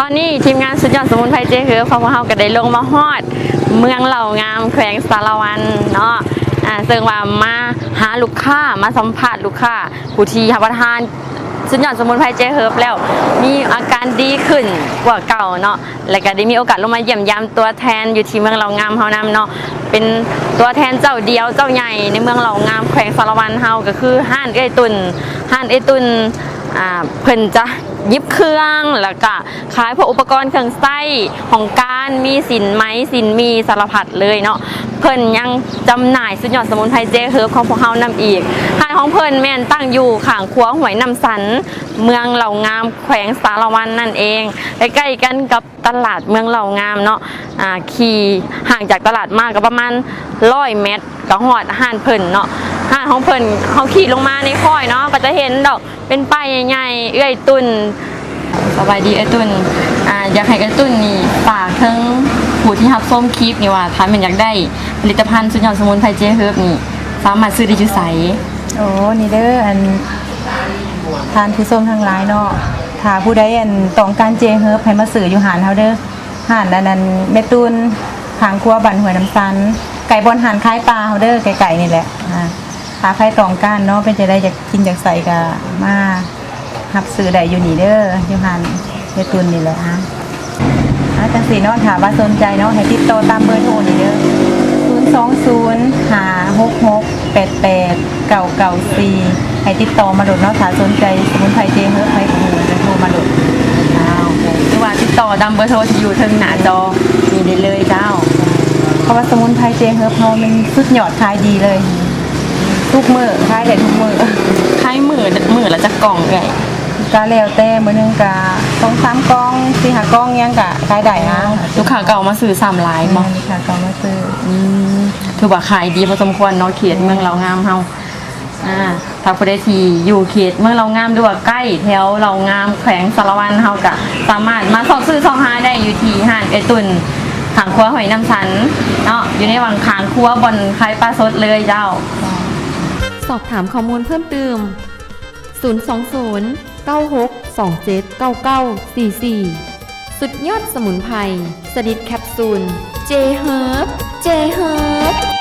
ຕອນນີ້ທີມງານສຸດຍອດສະໝຸນໄພເຈເຮີບຂອງພວກເຮົາກໍໄດ້ລົງມາຮອດເມືອງເລົ່າງາມ ແຂວງສາລະວັນເນາະ ອາ ເຊິ່ງວ່າມາຫາລູກຄ້າ ມາສຳພາດລູກຄ້າ ຜູ້ທີ່ຮັບປະທານສຸດຍອດສະໝຸນໄພເຈເຮີບແລ້ວ ມີອາການດີຂຶ້ນກວ່າເກົ່າເນາະ ແລະກະໄດ້ມີໂອກາດລົງມາຢ້ຽມຢາມຕົວແທນຢູ່ທີ່ເມືອງເລົ່າງາມເຮົານຳເນາະ ເປັນຕົວແທນເຈົ້າດຽວເຈົ້າໃຫຍ່ໃນເມືອງເລົ່າງາມ ແຂວງສາລະວັນເຮົາ ກໍຄືຮ້ານເອື້ອຍຕຸ່ນ ຮ້ານເອື້ອຍຕຸ່ນ ອາ ເພິ່ນຈະຫຍິບເຄື່ອງ ແລ້ວກະຂາຍພວກອຸປະກອນເຄື່ອງໃຊ້ຫ້ອງການ ມີສິ້ນໄໝ ສິ້ນໝີ່ ສາລະພັດເລີຍເນາະ ເພິ່ນຍັງຈຳໜ່າຍສຸດຍອດສະໝຸນໄພເຈເຮີບຂອງພວກເຮົານຳອີກ ຮ້ານຂອງເພິ່ນແມ່ນຕັ້ງຢູ່ຂ້າງຂົວຫ້ວຍນ້ຳສັນ ເມືອງເລົ່າງາມ ແຂວງສາລະວັນນັ້ນເອງ ໃກ້ໆກັນກັບຕະຫຼາດເມືອງເລົ່າງາມເນາະ ອາ ຂີ່ ຫ່າງຈາກຕະຫຼາດມາກໍປະມານຮ້ອຍແມັດ ກໍຮອດຮ້ານເພິ່ນເນາະ ຮ້ານຂອງເພິ່ນ ເຮົາຂີ່ລົງມາໃນຄ້ອຍເນາະ ກໍຈະເຫັນດອກ ເປັນປ້າຍໃຫຍ່ໆ ເອື້ອຍຕຸ່ນ ສະບາຍດີເອື້ອຍຕຸ່ນ ອາ ຢາກໃຫ້ເອື້ອຍຕຸ່ນນີ້ຝາກເຖິງຜູ້ທີ່ຮັບຊົມຄລິບນີ້ວ່າ ຖ້າແມ່ນຢາກໄດ້ຜະລິດຕະພັນສຸດຍອດສະໝຸນໄພເຈເຮີບນີ້ ສາມາດຊື້ໄດ້ຢູ່ໃສ? ໂອ້ ນີ້ເດີ ອັນ ທ່ານຜູ້ຊົມທັງຫຼາຍເນາະ ຖ້າຜູ້ໃດ ອັນ ຕ້ອງການເຈເຮີບ ໃຫ້ມາຊື້ຢູ່ຮ້ານເຮົາເດີ ຮ້ານ ອັນນັ້ນ ແມ່ຕຸ່ນ ຂ້າງຂົວບ້ານຫ້ວຍນ້ຳສັນ ໃກ້ບ່ອນຮ້ານຂາຍປາເຮົາເດີ ໃກ້ໆນີ້ແຫຼະ ອາ ຖ້າໃຜຕ້ອງການເນາະ ເປັນຈັ່ງໃດ ຢາກກິນຢາກໃຊ້ກໍມາຮັບຊື້ໄດ້ຢູ່ນີ້ເດີ ຢູ່ຮ້ານແມ່ຕຸ່ນນີ້ແຫຼະ ອາ ອາ ຈັ່ງຊີ້ເນາະ ຖ້າວ່າສົນໃຈເນາະ ໃຫ້ຕິດຕໍ່ຕາມເບີໂທນີ້ເດີ ສູນສອງສູນ ຫ້າຫົກຫົກ ແປດແປດເກົ້າເກົ້າສີ່ ໃຫ້ຕິດຕໍ່ມາໂລດເນາະ ຖ້າສົນໃຈສະໝຸນໄພເຈເຮີບ ໃຜບໍ່ຮູ້ກໍໂທມາໂລດ ອ້າວ ຫຼືວ່າຕິດຕໍ່ຕາມເບີໂທທີ່ຢູ່ເທິງໜ້າຈໍນີ້ໄດ້ເລີຍເຈົ້າ ເພາະວ່າສະໝຸນໄພເຈເຮີບເຮົາມັນສຸດຍອດ ຂາຍດີເລີຍ ທຸກມື້ ຂາຍໄດ້ທຸກມື້ ຂາຍມື້ ມື້ລະຈັກກ່ອງເອື້ອຍ? ກະແລ້ວແຕ່ ມື້ໜຶ່ງກະສອງສາມກ່ອງ ສີ່ຫ້າກ່ອງຫຍັງກະຂາຍໄດ້ນະ ລູກຄ້າເກົ່າມາຊື້ຊ້ຳຫຼາຍບໍ່? ແມ່ນ ລູກຄ້າເກົ່າມາຊື້ ອືມ ຖືວ່າຂາຍດີພໍສົມຄວນເນາະ ເຂດເມືອງເລົ່າງາມເຮົາ ອາ ຖ້າຜູ້ໃດທີ່ຢູ່ເຂດເມືອງເລົ່າງາມ ຫຼືວ່າໃກ້ແຖວເລົ່າງາມ ແຂວງສາລະວັນ ເຮົາກະສາມາດມາຊອກຊື້ຊອກຫາໄດ້ຢູ່ທີ່ຮ້ານເອື້ອຍຕຸ່ນ ຂ້າງຂົວຫ້ວຍນ້ຳສັນເນາະ ຢູ່ໃນຫວ່າງຂ້າງຂົວບ່ອນຂາຍປາສົດເລີຍເຈົ້າ. ສອບຖາມຂໍ້ມູນເພີ່ມຕື່ມ ສູນສອງສູນ ເກົ້າຫົກສອງເຈັດ ເກົ້າເກົ້າສີ່ສີ່ ສຸດຍອດສະໝຸນໄພ ຊະນິດແຄັບຊູນ ເຈເຮີບ ເຈເຮີບ.